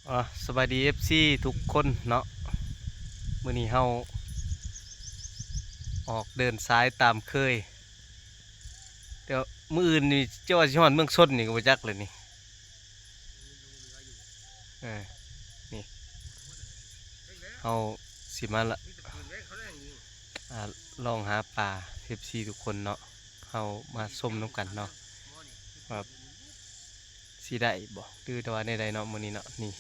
ອ່າ ສະບາຍດີ ເອັຟຊີ ທຸກຄົນເນາະ, ມື້ນີ້ເຮົາອອກເດີນສາຍຕາມເຄີຍ, ແຕ່ມື້ອື່ນນີ້ເຈົ້າວ່າຊິຮອດເມືອງຊົນນີ້ກໍບໍ່ຈັກເລີຍນີ້. ເອີ ນີ້ ເຮົາຊິມາລະ ອ່າ ລອງຫາປາ ເອັຟຊີ ທຸກຄົນເນາະ, ເຮົາມາຊົມນຳກັນເນາະ ວ່າຊິໄດ້ບໍ່ ຫຼືວ່າແນວໃດເນາະ ມື້ນີ້ເນາະ. ນີ້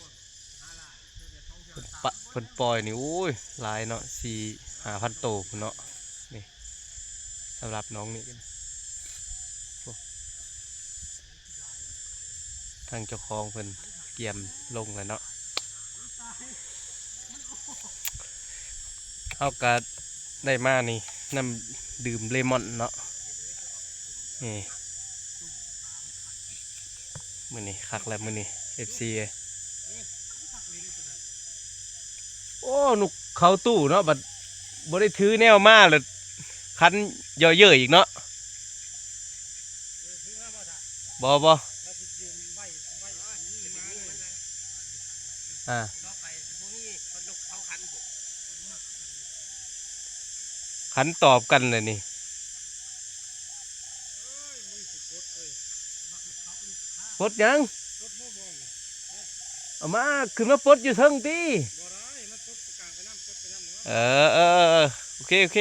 ເພິ່ນປະ ເພິ່ນປ່ອຍນີ້ ໂອ້ຍ ຫຼາຍເນາະ, ສີ່ຫ້າພັນໂຕພຸ້ນເນາະ. ນີ້ ສຳລັບໜອງນີ້ ໂອ້ ທາງເຈົ້າຂອງເພິ່ນກຽມລົງແລ້ວເນາະ. ເຮົາກະໄດ້ມານີ້ ນ້ຳດື່ມເລມອນເນາະ. ນີ້ ມື້ນີ້ຄັກແລ້ວ ມື້ນີ້ ເອັຟຊີ ເອີຍ. ໂອ້ ນົກເຂົາຕູ້ເນາະ, ບັດບໍ່ໄດ້ຖືແນວມາລະຄັນເຢາະເຍີ້ຍອີກເນາະ. ບໍ່ ບໍ່ ອ່າ ຂັນຕອບກັນແຫຼະນີ້. ປົດຫຍັງ? ເອົາມາ ຂຶ້ນມາປົດຢູ່ເທິງຕິ. ເອີ ເອີ ເອີ ເອີ ໂອເຄ ໂອເຄ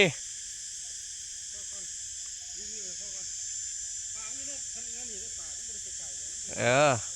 ເອີ.